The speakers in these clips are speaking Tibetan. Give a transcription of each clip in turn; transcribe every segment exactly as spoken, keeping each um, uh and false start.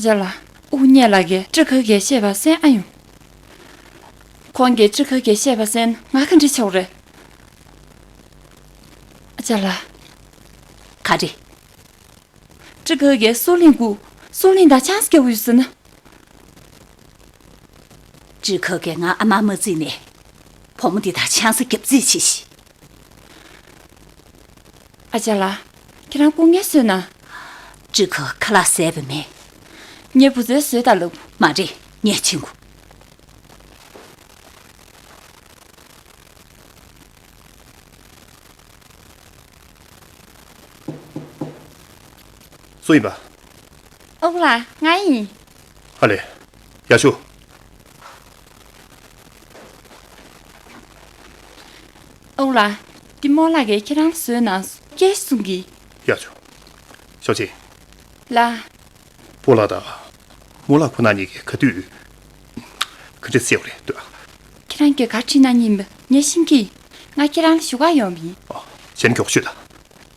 ཅ་ལགས། དབུ་བརྙེས་ལགས་ཀྱིས་ཀྲི་ཁ་གིས་བཤད་པ་གསན་ཨ་ཡོང་། ཁོང་གིས་ཀྲི་ཁ་གིས་བཤད་པ་གསན་ང་ག་འདྲ་ཆགས་རེད། ཅ་ལགས། ག་རེ། ཀྲི་ཁ་གིས་སུའུ་ལིང་སྒུག་སུའུ་ལིང་དང་ཆང་ས་རྒྱག་ཡོད་ཟེར་ན། ཀྲི་ཁ་གིས་ང་ཨ་མ་མ་བརྩིས་ནས་བུ་མོ་འདི་དང་ཆང་ས་རྒྱབ་རྩིས་བྱེད་ཤིག་ཨ་ཅག་ལགས། ཁྱེད་རང་སྐུ་ངལ་གསོས་ན། ཀྲི་ཁ་ཁ་ལག་ཟས་པ་མེད། ངའི་བུ་ཚོས་བཟོས་དང་ལབ། མ་རེད། ངས་བྱིན་དགོས། སུ་ཡིན་པ། ཨོ་ལགས། ང་ཡིན། ཨ་ལེ། ཡར་ཤོག་ཨོ་ལགས། འདི་རྨོ་ལགས་ཀྱིས་ཁྱེད་རང་ལ་བཟོས་གནང་སོང་། སྐྱེལ་གསུང་གི། ཡར་ཤོག་ཞོགས་ཅིག་ལགས། སྤོ་ལགས་དང་རྨོ་ལགས་ཁོ་ན་གཉིས་ཀྱིས་ག་དུས་ག་འདྲ་བསྡད་པ་རེད་ལྟོས། ཁྱེད་རང་གིས་ག་རེ་དྲིས་གནང་མཁན་ཡིན་པ་ངས་ཤེས་ཀྱི། ང་ཁྱེད་རང་ལ་ཞུ་ག་ཡོང་བ་ཡིན། ཨ། གཞས་མགྱོགས་ཤོད་དང་།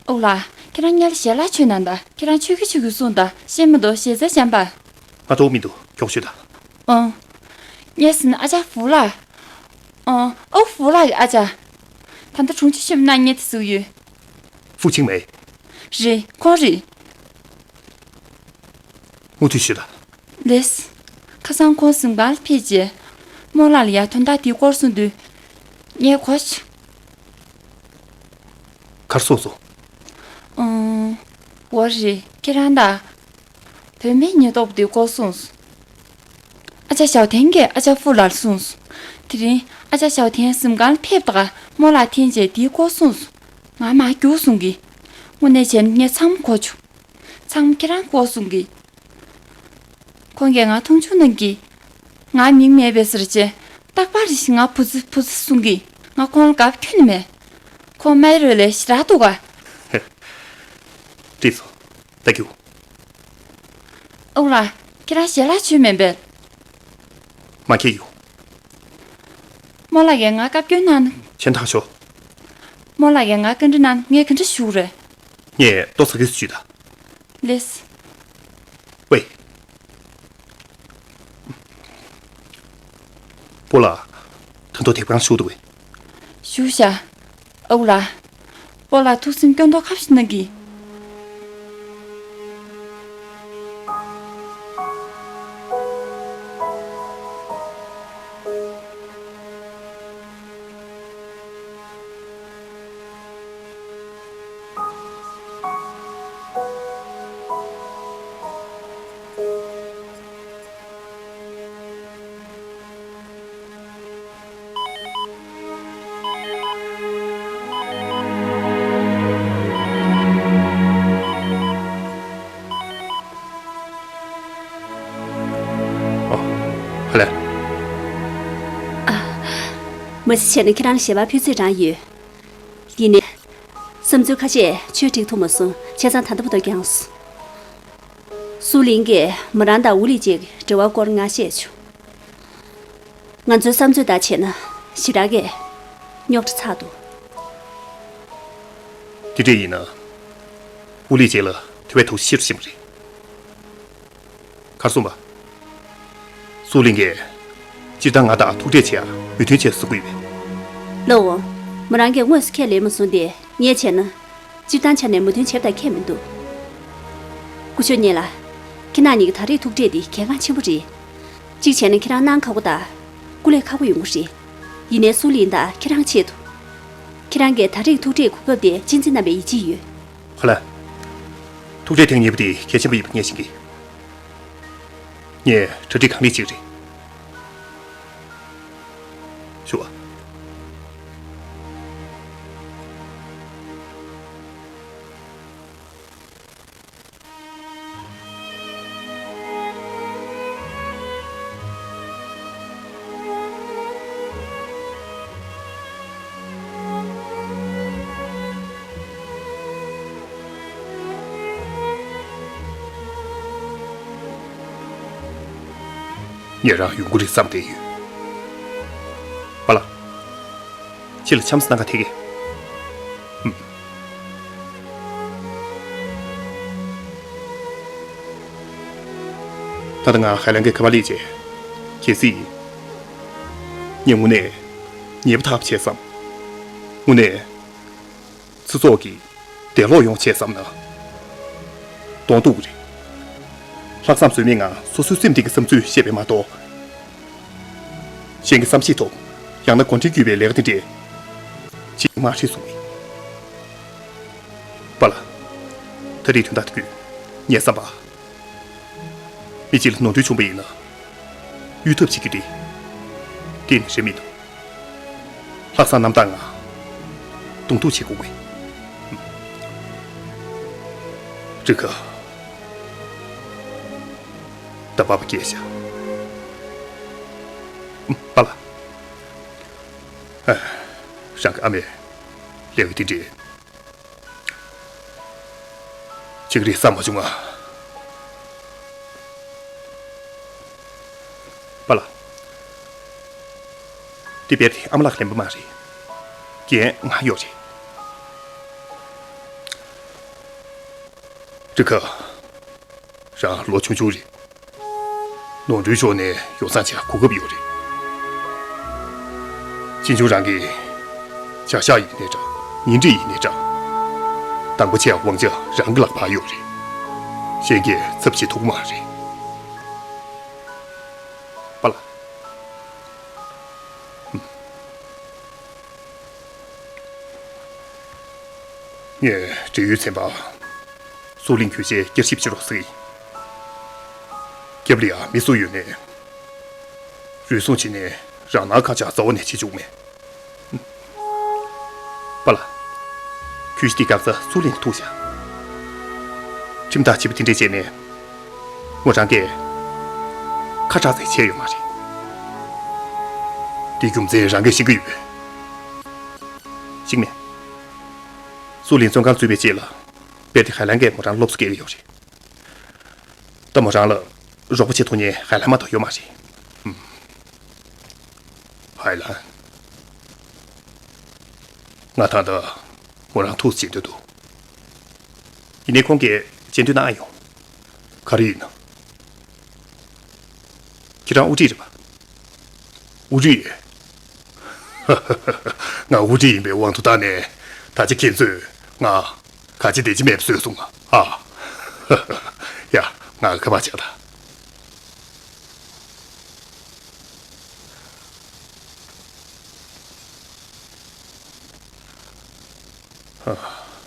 ཨོ་ལགས། ཁྱེད་རང་སྔོན་ལ་ཞལ་ལག་མཆོད་གནང་དང་། ཁྱེད་རང་མཆོད་ཀྱི་མཆོད་ཀྱི་གསུངས་དང་། ཤེས་མ་གཏོགས་ཞེ་ཚ་བྱམས་པ། ང་འགྲོ་མི་འདུག་མགྱོགས་ཤོད་དང་། ཨང་། ངས་ཟེར་ན་ཨ་ཅག་ཧྥུ་ལགས། ཨང་། ཨོ་ཧྥུ་ལགས་ཀྱི་ཨ་ཅག་ད་ལྟ་དྲུང་ཆེ་ཆེན་མོ་གནང་མཁན་དེ་སུ་ཡོད། ཧྥུ་ཆིང་མེ། རེད། ཁོང་རེད། མུ་མཐུད་ཞུས་དང་། ལེས། ཁ་སང་ཁོང་གཟིམ་ཁང་ལ་ཕེབས་རྗེས། རྨོ་ལགས་ལ་ཡ་དོན་དག་འདིའི་སྐོར་གསུངས་དུས། ངས་གོ་ཆ། ག་རེ་གསུངས་སོང་། ཨང་། འོ་རེད། ཁྱེད་རང་དང་། བུད་མེད་ཉེན་རྟོག་པ་དེའི་སྐོར་གསུངས་སོང་། ཨ་ཅག་ཞའོ་ཐན་གྱིས་ཨ་ཅག་ཧྥུ་ལགས་ལ་གསུངས་སོང་། དེ་རིང་ཨ་ཅག་ཞའོ་ཐན་གཟིམ་ཁང་ལ་ཕེབས་དག་རྨོ་ལགས་འཐེན་རྗེས་དེའི་སྐོར་གསུངས་སོང་། ང་མར་རྒྱུགས་གསུང་གི། དངོས་གནས་བྱས་ན་ངས་ཚང་མ་གོ་བྱུང་། ཚང་མ་ཁྱེད་རང་སྐོར་གསུང་གི། ཁོང་གིས་ང་མཐོང་ཆུང་གནང་གི། ང་མིང་མེད་པའི་ཟེར་བྱས། རྟག་པར་རེ་བཞིན་ང་བུ་ཚ་བུ་ཚ་གསུང་གི། ང་ཁོང་ལ་དགའ་པོ་ཁྱོན་ནས་མེད། ཁོང་མའི་རོལ་ལས་ཞེ་དྲག་འདུག་ག་ཧེ། བཀྲིས་སོང་། ད་རྒྱུགས། ཨོ་ལགས། ཁྱེད་རང་ཞལ་ལག་མཆོད་མེད་པས། མ་ཁྱེར་ཡོང་། རྨོ་ལགས་ཀྱིས་ང་བཀའ་བཀྱོན་གནང་ན། གཞན་དག་ཤོག་རྨོ་ལགས་ཀྱིས་ང་བཀའ་འདྲི་གནང་ན་ངས་ག་འདྲ་ཞུ་དགོས་རེད། ངས་ལྟོ་ཟ་དུས་སུ་ཞུས་དང་། ལེས། ཝེ། སྤོ་ལགས། ད་དུང་དེབ་ཁང་ཞུགས་འདུག་གས། ཞུ་བཞག་ཨོ་ལགས། སྤོ་ལགས་ཐུགས་སེམས་སྐྱོ་མདོག་ཁ་པོ་ཞིག་གནང་གི། ཨོ། ཧ་ལས། ཨ། མ་གཞི་བྱས་ན་ཁྱེད་རང་ལ་ཞལ་པར་ཕུལ་རྩིས་རང་ཡོད། ཡིན་ནའི། བསམ་ཚུལ་ཁ་ཤས་ཆོས་སྒྲིག་ཐུབ་མ་སོང་། བྱས་ཙང་ད་ལྟ་བར་དུ་འགྱངས་སོང་། སུའུ་ལིང་གིས་མོ་རང་དང་ཝུ་ལི་ཅེ་གི་འབྲེལ་བ་སྐོར་ང་བཤད་བྱུང་། ང་ཚོའི་བསམ་ཚོད་ལྟར་བྱས་ན་ཞེ་དྲག་གི་རྙོག་དྲ་ཚ་འདུག་དེ་འདྲ་ཡིན་ན། ཝུ་ལི་ཅེ་ལ་དེ་བས་ཐུགས་ཆེ་རུ་ཕྱིན་པ་རེད། ག་རེ་གསུངས་པ། སུའུ་ལིང་གིས་སྤྱིར་བཏང་ང་དང་ཐུག་འཕྲད་བྱེད་ཡ་མོས་མཐུན་བྱས་བཟོ་གི་ཡོད་པས། ལགས་འོང་། མོ་རང་གིས་དངོས་སུ་ཁས་ལེན་མ་སོང་སྟེ། ངས་བྱས་ན། སྤྱིར་བཏང་ཆ་ནས་མོས་མཐུན་བྱེད་པ་དང་ཁྱད་མི་འདུག་སྐུ་ཞབས་ཉེ་ལགས། ཁྱེད་རྣམ་གཉིས་ཀྱི་ད་རེས་ཐུག་འཕྲད་འདི་གལ་འགངས་ཆེན་པོ་རེད། གཅིག་བྱས་ན་ཁྱེད་རང་གནང་ཁག་པོ་དང་། སྐུ་ལས་ཁག་པོ་ཡོང་གི་རེད། ཡིན་ནའི་སུའུ་ལིང་དང་ཁྱེད་རང་ཆེད་དུ། ཁྱེད་རང་གིས་ད་རེས་ཐུག་འཕྲད་གོ་སྐབས་དེ་གཅེས་འཛིན་གནང་བའི་ཡིད་ཆེས་ཡོད། ཧ་ལས། ཐུག་འཕྲད་ཐེངས་གཉིས་པ་དེ་གལ་ཆེན་པོ་ཡིན་པ་ངས་ཤེས་ཀྱི། ངས་གྲ་སྒྲིག་གང་ལེགས་བྱེད་ཀྱི་རེད། ཞུ་བ། ངས་རང་ཡོང་གི་རེད་བསམ་བསྡད་ཡོད། པཱ་ལགས། ཁྱེད་ལ་འཆམ་ས་གནང་ག་ཐད་ཀྱི། ཨུམ། ད་ལྟ་ང་ཧའེ་ལན་གྱི་ཁ་པར་སླེབས་རྗེས། གལ་སྲིད་ངས་དངོས་གནས་ཉེས་པ་དག་བྱས་སམ། དངོས་གནས་ཚེ་སྲོག་གི་འདས་ལོག་ཡོང་བྱས་སམ་ན། གདོང་གཏུག་གི་རེད། ལྷག་བསམ་ཟོལ་མེད་ངང་སོ་སོའི་སེམས་གཏིང་གི་བསམ་ཚུལ་བཤད་པ་མ་གཏོགས། གཞན་གྱི་བསམ་ཤེས་ཐོག་ཡང་ན་འགོ་འདྲེན་བརྒྱུད་པའི་ལས་ཀ་དེ་འདྲས་བྱེད་ཀྱི་མ་རེད་གསུངས་པས། པཱ་ལགས། ད་རེས་དོན་དག་དེ་ཁུལ་ངས་བསམ་པ། མི་གཅིག་ལ་ནོར་འཁྲུལ་བྱུང་བ་ཡིན་ན། གཡོལ་ཐབས་བྱེད་རྒྱུ་དེ། གཏན་ནས་རེད་མི་འདུག་ལྷག་བསམ་རྣམ་དག་ངང་གདོང་ཐུག་བྱེད་དགོས་ཀྱི། རི་ཁ། ད་པཱ་པ་སྐྱེས་ཤག་པཱ་ལགས། ཨ། རང་གི་ཨ་མས་ལས་ཀ་དེ་འདྲས། ཅིག་རེད་བསམ་མ་བྱུང་ང་། པཱ་ལགས། འདི་དཔེ་དེ་ཨ་མ་ལགས་ལེན་པ་མ་རེད། རྒན་ང་ཡོད་རེད། རི་ཁ། རང་ལོ་ཆུང་ཆུང་རེད། ནོར་འཁྲུལ་ཤོར་ནས་ཡོ་བསྲང་བྱེད་གོ་སྐབས་ཡོད་རེད། གཅེན་གཅུང་རང་གི་བྱ་གཞག་ཡིན་ནའི་འདྲ། ཉིན་རེ་ཡིན་ནའི་འདྲ། དང་པོ་ཆེ་བ་དབང་ཆ་རང་གི་ལག་པར་ཡོད་རེད། གཞན་གྱིས་ཚབ་བྱེད་ཐུབ་ཀྱི་མ་རེད། པཱ་ལགས། ངས་འབྲེལ་ཡོད་ཚན་པ་སུའུ་ལིང་གྱོད་བྱས་བསྐྱར་ཞིབ་བྱེད་རོགས་ཟེར་གྱི་ཡིན། རྒྱབ་ལ་ཡང་མི་སུ་ཡོད་ནའི། རུལ་སུངས་བྱས་ནས་རང་སྣང་ཁ་ཆག་རྩ་བ་ནས་བྱེད་བཅུག་མེད། པཱ་ལགས། གྱོད་གཞི་འདི་སྐབས་སུ་སུའུ་ལིང་ཐུག་བཞག་ཁྲིམས་ཐག་བཅད་པ་དེ་འདྲས་བྱས་ནས། མོ་རང་གིས་ཁ་གྲག་ཚད་བྱས་ཡོད་མ་རེད། དེའི་རྒྱུ་མཚན་རང་གིས་ཤེས་ཀྱི་ཡོད་པས། ཤེས་མེད། སུའུ་ལིང་བཙོན་ཁང་འཛུལ་བའི་རྗེས་ལ། དཔེ་དེ་ཧའེ་ལན་གྱིས་མོ་རང་སློབ་གསོ་སྐྱེལ་གྱི་ཡོད་རེད། ད་མོ་རང་ལ་རོགས་པ་བྱེད་ཐུབ་མཁན་ཧའེ་ལན་མ་གཏོགས་ཡོད་མ་རེད། ཧུམ། ཧའེ་ལན། ང་ད་ལྟ་མོ་རང་ཐུག་བྱེད་འདོད་འདུག་ཡིན་ནའི་ཁོང་གིས་མཇལ་འདོད་གནང་ཡོང་། ག་རེ་ཡིན་ན། ཁྱེད་རང་དབུ་ཁྲིད་རེད་པ། དབུ་ཁྲིད། ང་དབུ་ཁྲིད་ཡིན་པའི་དབང་དུ་བཏང་ནས། ད་ཆ་ཁྱེད་ཚོས་ང་ག་ཅི་བདེ་ཅི་མེད་པ་བཟོས་སོང་ང་ཨ། ཡ། ང་ཁ་པར་བྱས་ད།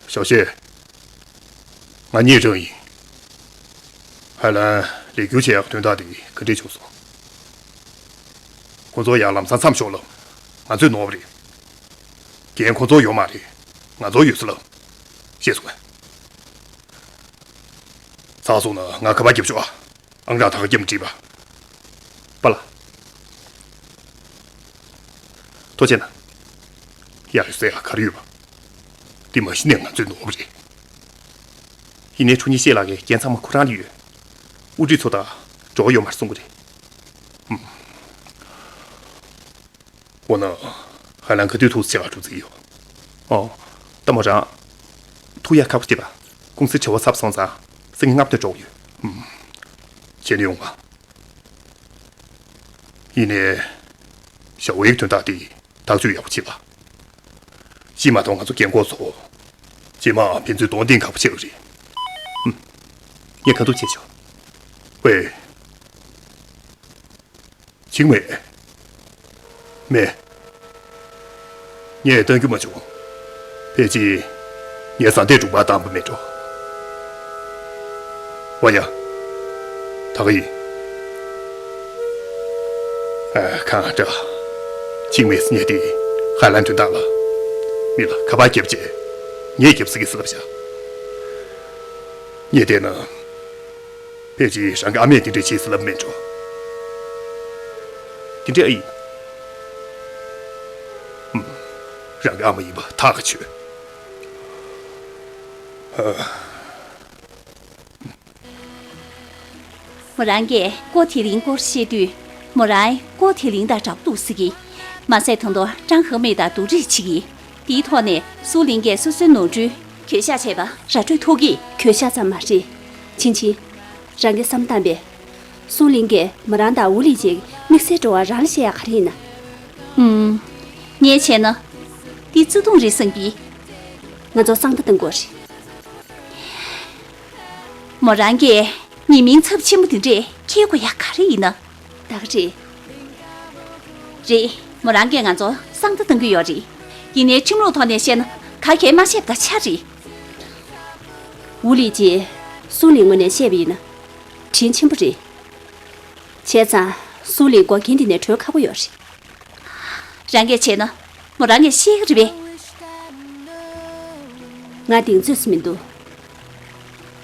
ཞའོ་ཤེ། ང་ཉེ་ཁྲང་ཡིན། ཧའེ་ལན་ལས་སྒྱུར་བྱེད་ཡག་དོན་དག་དེ་ག་འདྲས་བྱུང་སོང་། ཁོ་ཚོ་ཡང་ལམ་སང་མཚམས་ཞོག་ལབ། ང་ཚོས་ནོར་བ་རེད། འགན་ཁོ་ཚོ་ཡོད་མ་རེད། ང་ཚོ་ཡོད་ས་ལབ། ཤེས་སོང་ངས། ཚར་སོང་ན་ང་ཁ་པར་རྒྱབ་ཆོག་ཨ། ཨང་གྲངས་ད་ག་རྒྱབ་བྲིས་པ། པཱ་ལགས། ཐུགས་རྗེ་གནང་། ཡག་ཡོད་ཟེར་ཡག་ག་རེ་ཡོད་པ། འདི་མ་གཞི་ནས་ང་ཚོའི་ནོར་བུ་རེད། ཡིན་ནའི་ཁྲུང་ཉི་ཤེས་ལགས་ཀྱི་འགན་ཚང་མ་ཁོ་རང་ལ་ཡོད། དབུ་ཁྲིད་ཚོ་དང་འགྲོགས་ཡོད་མ་རེད་གསུང་གི་རེད། ཧུམ། འོ་ན། ཧ་ལམ་ག་དུས་ཐུགས་ཆེ་བ་གྲུབ་ཚིག་ཡོད། ཨོ། ལྟ་མོ་རང་། ཐུག་ཡ་ཁག་པོ་སྐྱེས་པ། ཀུང་སི་བྱ་བ་ཚབ་སོང་ཙང་སང་ཉིན་སྔ་མོ་ཐོན་འགྲོ་གི་ཡོད། ཧུམ། བྱས་ནས་ཡོང་བ། ཡིན་ནའི། ཞའོ་ཝེའི་དོན་དག་དེ་ཐག་གཅོད་ཡག་པོ་བྱེད་ལ། ཤི་མ་གཏོགས་ང་ཚོ་རྒན་འཁོགས་ཚོ། རྗེས་མ་ཕན་ཚུན་གདོང་བསྟན་ཁག་པོ་བྱེད་ཀྱི་རེད། ཧུམ། ངས་ག་ཐུབ་བྱས་ཆོག་ཝེ། ཆིང་མེ། མེ། ངས་གཏང་རྒྱུ་མ་བྱུང་། ཕལ་ཆེར་ངས་བཟའ་ཟླས་སྒྲུང་པར་བཏང་པ་མེད་འགྲོ། ཝ་ཡ། ད་ག་ཡིན། ཨ། གང་འདྲ། ཆིང་མེ་སི་ཉེ་དེ་ཧ་ལན་དོན་དག་ལ། མི་ལ་ཁ་པར་བརྒྱབ་རྗེས་ངས་བརྒྱབ་ཟེར་གི་ཟེར་ལབ་བཞག་ངས་བལྟས་ན། ཕལ་ཆེར་རང་གི་ཨ་མས་དེ་འདྲ་བྱས་ཟེར་ལབ་མེད་འགྲོ། དེ་འདྲ་ཨེ་ཡིན། ཨུམ། རང་གི་ཨ་མ་ཡིན་པ་ཐག་གིས་ཆོད། ཨ། མོ་རང་གིས་ཀོ་ཐེ་ལིང་སྐོར་བཤད་དུས། མོ་རང་ཀོ་ཐེ་ལིང་དང་འདྲ་པོ་འདུག་ཟེར་གི། མ་ཟད་ད་དུང་ཀྲང་ཧེ་མེ་དང་སྡུག་རུས་བྱེད་གི། དེའི་ཐོག་ནས་སུའུ་ལིང་གིས་སོ་སོའི་ནོར་འཁྲུལ། གྱོད་བཤགས་བྱས་པ། ར་སྤྲོད་ཐུབ་གི། གྱོད་བཤགས་ཙམ་མ་རེད། ཆིང་ཆིང་། རང་གིས་བསམ་བཏང་པས། སུའུ་ལིང་གིས་མོ་རང་དང་ཝུ་ལི་ཅིའི་དམིགས་བསལ་འབྲེལ་བ་རང་ལ་བཤད་ཡག་ག་རེ་ཡིན་ན། ཨུམ། ངས་བྱས་ན། འདི་བརྩེ་དུང་རེད་བསམ་གི། ང་ཚོ་གསང་བརྡ་གཏང་དགོས་རེད། མོ་རང་གིས་ཉེས་མིང་ཚབས་ཆེན་པོ་འདི་འདྲས་འཁྱེར་དགོས་ཡག་ག་རེ་ཡིན་ན། ད་ག་རེད། རེད། མོ་རང་གིས་ང་ཚོ་གསང་བརྡ་གཏང་གི་ཡོད་རེད། ཡིན་ནའི་ཁྲིམས་ལུགས་ཐོག་ནས་བཤད་ན་ག་གེ་མ་བཤད་པ་དང་ཆ་རེད། ཝུ་ལི་ཅིས་སུའུ་ལིང་ངོས་ནས་བཤད་པ་ཡིན་ན། དྲིན་ཆེན་པོ་རེད། བྱས་ཙང་སུའུ་ལིང་འགོག་རྐྱེན་འདི་ནས་གྲོལ་ཁག་པོ་ཡོད་རེད། རང་གིས་བྱས་ན་མོ་རང་གིས་ཤེས་ཀྱི་རེད་པས། ང་གདེང་ཚོད་སུ་མི་འདུག་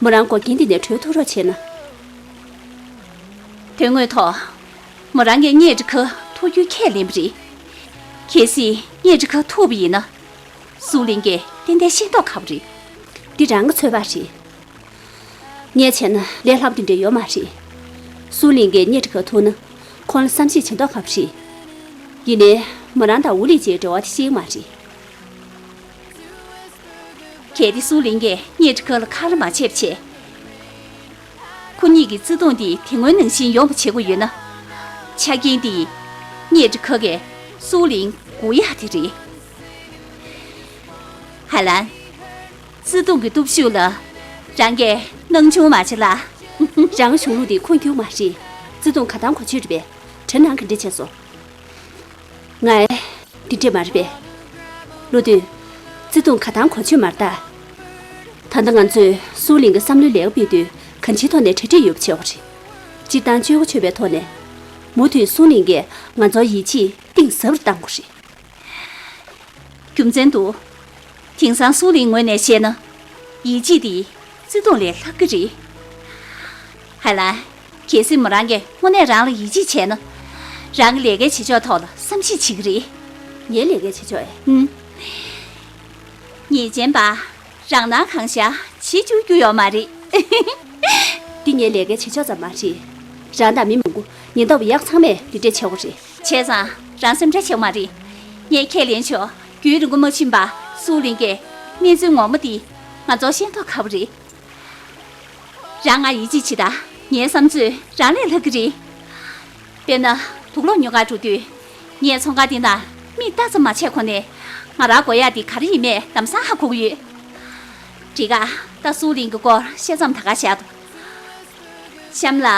མོ་རང་འགོག་རྐྱེན་འདི་ནས་གྲོལ་ཐུབ་རོགས་བྱས་ན། དོན་དངོས་ཐོག་མོ་རང་གིས་གཉེན་སྒྲིག་ག་ཐུག་རྒྱུ་ཁས་ལེན་པ་རེད། གལ་སྲིད་གཉེན་སྒྲིག་ག་ཐུག་པ་ཡིན་ན། སུའུ་ལིང་གིས་ཏན་ཏན་ཤེས་མདོག་ཁ་པོ་རེད། འདི་རང་གི་ཚོད་དཔག་རེད། ངས་བྱས་ན་ལས་སླ་པོ་དེ་འདྲ་ཡོད་མ་རེད། སུའུ་ལིང་གིས་གཉེན་སྒྲིག་ག་ཐུག་ན་ཁོང་ལ་བསམ་ཤེས་བྱེད་མདོག་ཁ་པོ་རེད། ཡིན་ནའི་མོ་རང་དང་ཝུ་ལི་ཅིའི་འབྲེལ་བ་དེ་ཤེས་ཀྱི་མ་རེད། གལ་ཏེ་སུའུ་ལིང་གིས་གཉེན་སྒྲིག་ག་ལ་ཁ་ལ་མ་བྱས་པ་བྱས། ཁོ་གཉིས་ཀྱི་བརྩེ་དུང་འདི་དེ་སྔོན་ནང་བཞིན་ཡོང་བ་བྱེད་དགོས་ཡོད་ན། ཆ་རྐྱེན་འདི་གཉེན་སྒྲིག་ག་གིས་སུའུ་ལིང་མགོ་ཡག་དེ་རེད། ཧ་ལན། བརྩེ་དུང་གི་སྟོབས་ཤུགས་ལ་རང་གིས་སྣང་ཆུང་མ་བྱེད་ལ། རང་གཞུང་ལུགས་འདི་ཁུངས་འཁྱོལ་མ་རེད། བརྩེ་དུང་ག་དང་གོ་ཆོད་རེད་པས། དྲན་ནང་ག་འདྲ་བྱས་སོང་། ང་ཨེ། འདི་འདྲས་མ་རེད་པས། བློ་མཐུན། བརྩེ་དུང་ག་དང་གོ་ཆོད་མ་རེད་ད། ད་ལྟ་ང་ཚོས་སུའུ་ལིང་གི་བསམ་བློའི་ལས་ཀ་སྤེལ་དུས་གང་ཅིའི་ཐོག་ནས་གྲ་སྒྲིག་ཡོད་པ་བྱེད་དགོས་རེད། སྤྱིར་བཏང་སྤྱོད་གོ་ཆོད་པའི་ཐོག་ནས། མུ་མཐུད་སུའུ་ལིང་གིས་ང་ཚོར་ཡིད་ཆེས་གཏིང་ཟབ་རུ་གཏང་དགོས་རེད། རྒྱུ་མཚན་འདུག་དེང་སང་སུའུ་ལིང་ངོས་ནས་བཤད་ན། ཡིད་ཆེས་དེ་བརྩེ་དུང་ལས་ལྷག་གི་རེད། ཧ་ལ། གལ་སྲིད་མོ་རང་གིས་དངོས་གནས་རང་ལ་ཡིད་ཆེས་བྱས་ན། རང་གི་ལས་ཀའི་བྱེད་ཕྱོགས་ཐོག་ལ་བསམ་གཞིག་བྱེད་ཀྱི་རེད། ངའི་ལས་ཀའི་བྱེད་ཕྱོགས་ཨེ། ཨུམ། ཉེས་ཅན་པ། རང་སྣང་གང་ཤར་བྱེད་བཅུག་རྒྱུ་ཡོད་མ་རེད། འདི་ངའི་ལས་ཀའི་བྱེད་ཕྱོགས་ཙམ་མ་རེད། རང་དང་མི་མང་པོ་ཉེན་རྟོག་པ་ཡག་ཚང་མས་འདི་འདྲས་བྱེད་དགོས་རེད། བྱས་ཙང་རང་སེམས་ཁྲལ་བྱེད་དགོས་མ་རེད། ངས་ཁས་ལེན་ཆོག་རྒྱུན་རིང་པོ་མ་ཕྱིན་པར་སུའུ་ལིང་གིས་གནས་ཚུལ་ངོ་མ་འདི་ང་ཚོར་ཤེས་མདོག་ཁ་པོ་རེད། རང་ང་ཡིད་ཆེས་བྱེད་དང་། ངའི་བསམ་ཚོད་རང་ལས་ལྷག་གི་རེད། དཔེར་ན། དུག་ལོག་ཉོ་གར་འགྲོ་དུས། ངས་ཚོང་ཁང་དེ་ནང་མིག་ལྟ་ཙམ་མ་བྱས་གོང་ནས། ང་རང་དགོས་ཡག་དེ་ག་རེ་ཡིན་མེད་ལམ་སང་ཧ་གོ་གི་ཡོད། འགྲིག་ག་ད་སུའུ་ལིང་གི་སྐོར་བཤད་མཚམས་ད་ག་བཞག་འདུག་གཤམ་ལ།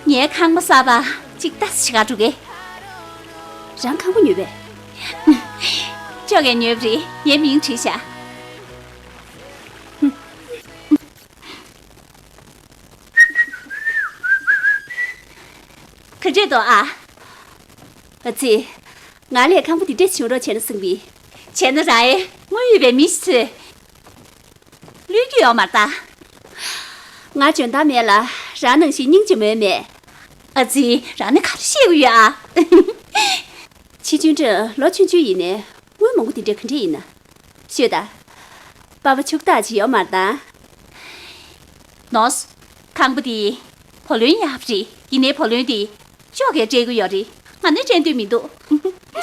ངའི་ཁང་པ་གསར་པ་གཅིག་ལྟ་ཙམ་བྱེད་གར་འགྲོ་གི། རང་ཁང་པ་ཉོས་པས། ཅོག་གས་ཉོས་པ་རེད། ངའི་མིང་བྲིས་བཞག་ག་འདྲས་འདུག་ཨ། ཨ་ཙི། ང་ལ་ཁང་པ་འདི་འདྲས་བྱུང་རོགས་བྱས་ན་བསམ་གི། བྱས་ན་རང་ཨེ་དངུལ་ཡོད་པའི་མི་ཞིག་བཟོས། བློས་འགྱུར་ཡོད་མ་རེད་ད། ང་འཇོན་ཐང་མེད་ལ་རང་ནང་བཞིན་སྙིང་རྗེ་མོ་མེད། ཨ་ཙི། རང་ནི་ག་རེ་བཤད་གི་ཡོད་ཨ། ཕྱི་ཆུང་འདྲ་ལོ་ཆུང་ཆུང་ཡིན་ནའི་དངུལ་མང་པོ་འདི་འདྲ་ག་འདྲས་ཡིན་ན། ཤོད་ད། པ་ཕ་ཕྱུག་བདག་ཅིག་ཡོད་མ་རེད་ད། ནོས། ཁང་པ་འདི་བུ་ལོན་ཡག་པོ་རེད། ཡིན་ནའི་བུ་ལོན་འདི་ཅོག་གས་སྤྲད་གི་ཡོད་རེད། ང་ནི་སྤྲད་འདོད་མི་འདུག་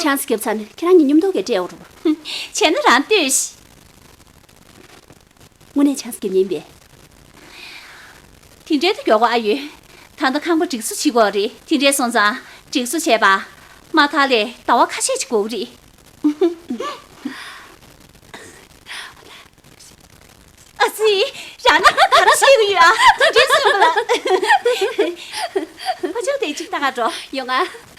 ཆང་ས་བརྒྱབ་ཚར་ནས་ཁྱེད་རང་གཉིས་མཉམ་དུ་གས་སྤྲད་འོ་རུ། བྱས་ན་རང་ལྟོས་ཤིག་དངོས་གནས་ཆང་ས་བརྒྱབ་ཉན་པས། དེ་འདྲའི་དུ་མགྱོགས་པོ་ཨ་ཡོད། ད་ལྟ་ཁང་པ་སྒྲིག་བཟོ་བྱེད་དགོས་རེད། དེ་འདྲས་སོང་ཙང་སྒྲིག་བཟོ་བྱས་པ། མ་མཐའ་ལས་ཟླ་བ་ཁ་ཤས་ཅིག་འགོར་གི་རེད། ཨ་ཙི། རང་ནི་ག་རེ་བཤད་གི་ཡོད་ཨ། དེ་འདྲས་སུན་པ་ལ། ཕ་ཆུང་དེ་གཅིག་ལྟ་ག་འགྲོ་ཡོང་ང་།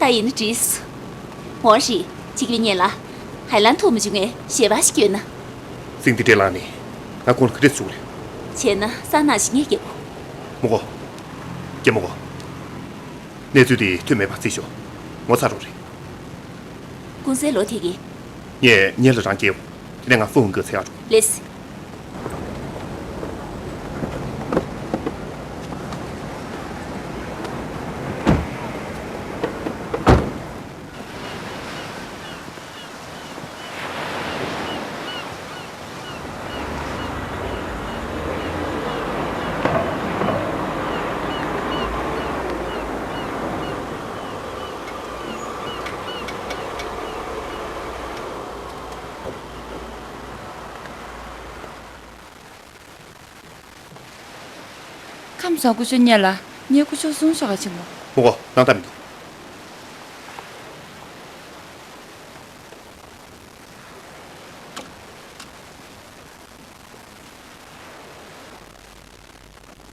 ད་ཡིན་ན་འགྲིགས། འོ་རེད། གཅིག་ལ་ཉེ་ལ། ཧའེ་ལན་ཐུག་མ་བྱུང་ངས་ཞལ་པར་ཞིག་བསྐྱོན་ན། ཟིང་འདི་འདྲས་ལངས་ནས་ང་ཁོང་ལ་ག་འདྲས་ཟུག་རེད། བྱས་ན་ས་ནག་ཞིག་ངས་རྒྱབ། མོ་གོ། རྒྱབ་མོ་གོ། གནས་ཚུལ་དེ་ཐོན་མེད་པ་རྩིས་ཤོག་ངོ་ཚ་རོགས་རེད། ཀུང་སེ་ལོ་དེ་གི། ངས་ཉེ་ལ་རང་སྐྱེལ། དེ་ནས་ང་ཧྥུང་གི་ཚེ་ཡག་འགྲོ། ལེས། ཁམས་བཟང་སྐུ་ཞབས་རྙེད་ལ། ངས་སྐུ་ཞབས་སྲུང་ཤོག་ག་ཆེན་མོ། མོ་གོ་སྣང་དག་མི་འདུག་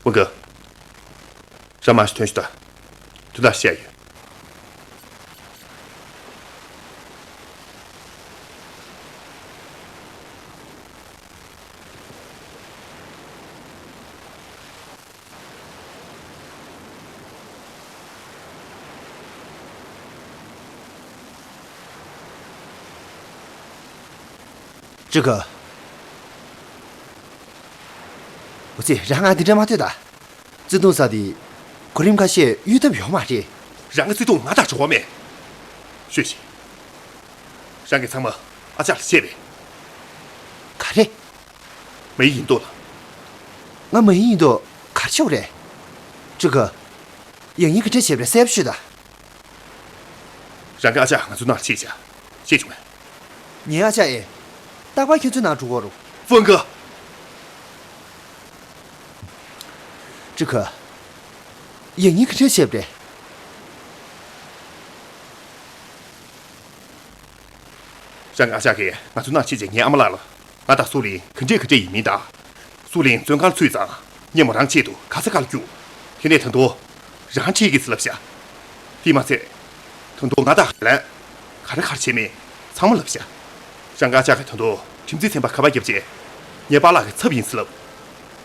ཝུན་ཀེ། ར་མ་ཞིག་ཐོན་ཤོག་དང་། དོན་དག་བཤད་ཡོད། ཅི་ག་འོ་ཙི། རང་ང་འདི་འདྲ་མ་ཐོས་ད། བརྩེ་དུང་ཟེར་དེ། གོ་རིམ་ཁ་ཤས་གཡོལ་ཐབས་ཡོད་མ་རེད། རང་གི་བརྩེ་དུང་ང་དང་འབྲེལ་བ་མེད། ཤོད་ཤིག་རང་གིས་ཚང་མ་ཨ་ཅག་ལ་བཤད་པས། ག་རེ། མ་ཡིན་ཡིན་མདོག་ལ། ང་མ་ཡིན་ཡིན་མདོག་ག་རེ་བྱེད་དགོས་རེད། ཅི་ག་ཡང་སྙིང་ག་འདྲ་བྱས་པ་རེད། གསལ་པོ་ཤོད་ད། རང་གི་ཨ་ཅག་ང་ཚོའི་ནང་ལ་ཕྱིན་བྱས། ཤེས་བྱུང་ངས། ངའི་ཨ་ཅག་ཨེ། རྟག་པར་ཁྱེད་ཚོའི་ནང་འགྲོ་གི་རེད། ཝུན་ཀེ། ཅི་ག་ཡང་སྙིང་ག་འདྲ་བྱས་པ་རེད། རང་གི་ཨ་ཅག་གིས་ང་ཚོའི་ནང་ཕྱིན་བྱས་ངའི་ཨ་མ་ལགས་ལ། ང་དང་སུའུ་ལིང་ག་འདྲས་ག་འདྲས་ཡིན་མིན་དང་། སུའུ་ལིང་བཙོན་ཁང་ལ་ཚུད་ཙང་ངས་མོ་རང་ཆེད་དུ་ག་ས་ག་ལ་རྒྱུགས། དེ་ནས་ད་དུང་རང་ཁྲིད་གི་ཟེར་ལབ་ཤག་དེ་མ་ཚད། ད་དུང་ང་དང་ཧའེ་ལན་ག་རེ་ག་རེ་བྱས་མིན་ཚང་མ་ལབ་ཤག་རང་གི་ཨ་ཅག་གིས་ད་དུང་ཁྲིམས་འཛིན་ཚན་པ་ཁ་པར་བརྒྱབ་རྗེས། ངའི་པཱ་ལགས་ཀྱི་ཚབ་ཡིན་ཟེར་ལབ།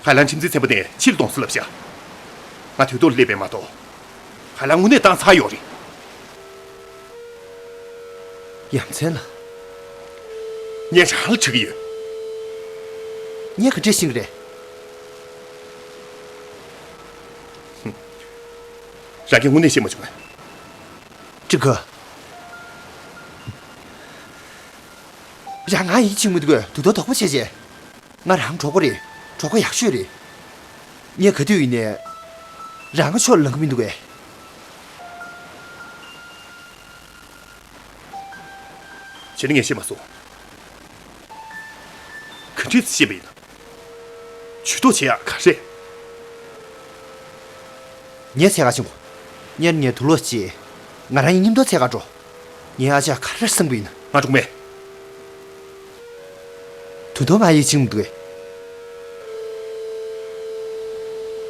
ཧའེ་ལན་ཁྲིམས་འཛིན་ཚན་པ་ནས་ཕྱིར་གཏོང་ཟེར་ལབ་ཤག་ང་དུས་ཐོག་ལ་སླེབས་པས་མ་གཏོགས། ཧའེ་ལན་དངོས་གནས་བཏང་ཚར་ཡོད་རེད། ཡ་མཚན་ལ། ངས་རང་ལ་དྲི་གི་ཡོད། ངས་ག་འདྲས་ཤེས་ཀྱི་རེད། ཧུམ། རང་གིས་དངོས་གནས་ཤེས་མ་བྱུང་ངས། ཅི་ག་རང་ང་ཡིད་ཆེས་མི་འདུག་གས། དུས་ཐོག་དོག་པོ་བྱས་བྱས། ང་རང་གྲོགས་པོ་རེད། གྲོགས་པོ་ཡག་ཤོས་རེད། ངས་ག་དུས་ཡིན་ནའི། རང་གི་ཕྱོགས་ལ་ལངས་ཀྱི་མི་འདུག་གས། བྱས་ན་ངས་ཤེས་མ་སོང་། ག་འདྲས་ཤེས་པ་ཡིན་ན། ཇུས་གཏོགས་བྱེད་ཡག་ག་རེ། ངས་འཚོལ་ག་ཕྱིན་གོ། སྔོན་ངས་དུག་ལོག་ཅིག་ང་རང་གཉིས་མཉམ་དུ་འཚོལ་ག་འགྲོ། ངའི་ཨ་ཅག་ག་རེ་བསམ་གི་ཡིན། ང་གྲོགས་མེད། དུ་དོ་ང་ཡིད་ཆེས་མི་འདུག་གས།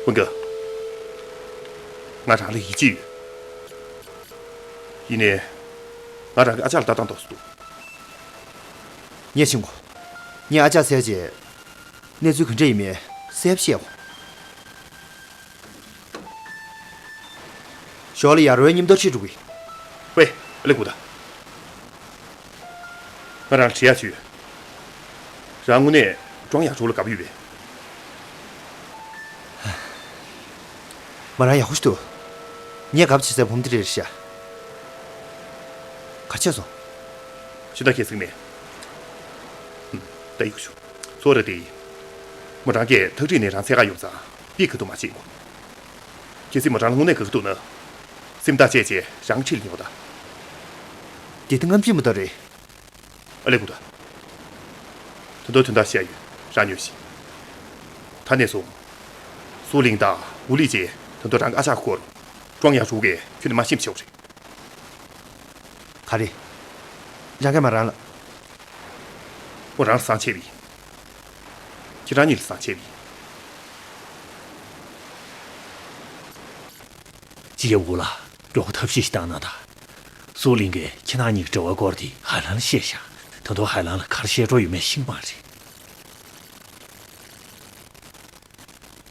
ཝུན་ཀེ། ང་རང་ལ་ཡིད་ཆེས་ཡོད། ཡིན་ནའི། ང་རང་གི་ཨ་ཅག་ལ་ལྟ་སྟངས་དོགས་སུ་འདུག་ངས་ཕྱིན་གོ། ངའི་ཨ་ཅག་འཚོལ་རྗེས། གནས་ཚུལ་ག་འདྲ་ཡིན་མིན་གསལ་པོ་བཤད་གོ། ཞོར་ལ་ཡ་རོའི་མཉམ་དུ་ཁྲིད་འགྲོ་གི། ཝེ། ཨ་ལེ་སྒུག་ད། ང་རང་ལ་དྲི་ཡག་ཅིག་ཡོད། རང་དངོས་གནས་ཀྲོང་ཡང་ཀྲོའུ་ལ་དགའ་པོ་ཡོད་པས། མོ་རང་ཡག་པོ་ཞིག་འདུག་ངས་དགའ་པོ་བྱེད་སའི་བུ་མོ་དེ་རེད་ཤག་ག་བྱས་སོང་། ཤི་ད་ཁྱེད་གཟིགས་མེད། ཧུམ། ད་ཡིག་ཞུ། ཚོ་རེ་དེ་ཡིན། མོ་རང་གིས་ཐག་རིང་ནས་རང་འཚོལ་ག་ཡོང་ཙང་དེ་ག་དུ་མ་བྱེད་གོ། གལ་སྲིད་མོ་རང་ལ་དངོས་གནས་དགའ་གི་འདུག་ན། སེམས་ཐག་བཅད་རྗེས་རང་ཁྲིད་ལ་ཉེ་བ་དང་། དེ་ལྟ་རྔམ་བརྗིད་མོ་ད་རེད། ཨ་ལེ་སྒུག་ད། ད་དུང་དོན་དག་བཤད་ཡོད། རང་ཉོན་ཞིག་ད་ནས་བཟུང་། སུའུ་ལིང་དང་ཝུ་ལི་བཅས་ད་དུང་རང་གི་ཨ་ཅག་སྐོར། ཀྲོང་ཡང་ཀྲོའུ་གིས་ཁྱོན་ནས་མ་ཤེས་པ་བྱེད་དགོས་རེད། ག་རེ། རང་གིས་མོ་རང་ལ། མོ་རང་ལ་བསམ་བྱས་པ་ཡིན། ཁྱེད་རང་གཉིས་ལ་བསམ་བྱས་པ་ཡིན། ཅི་ཡ་ཝུ་ལ། མགྱོགས་པོ་ཐབས་ཤེས་ཤིག་བཏང་ན་ད། སུའུ་ལིང་གིས་ཁྱེད་རང་གཉིས་ཀྱི་འབྲེལ་བའི་སྐོར་དེ་ཧའེ་ལན་ལ་བཤད་ཤག་ད་དུང་ཧའེ་ལན་ལ་ག་རེ་བཤད་འགྲོ་ཡོད་མེད་ཤེས་ཀྱི་མ་རེད།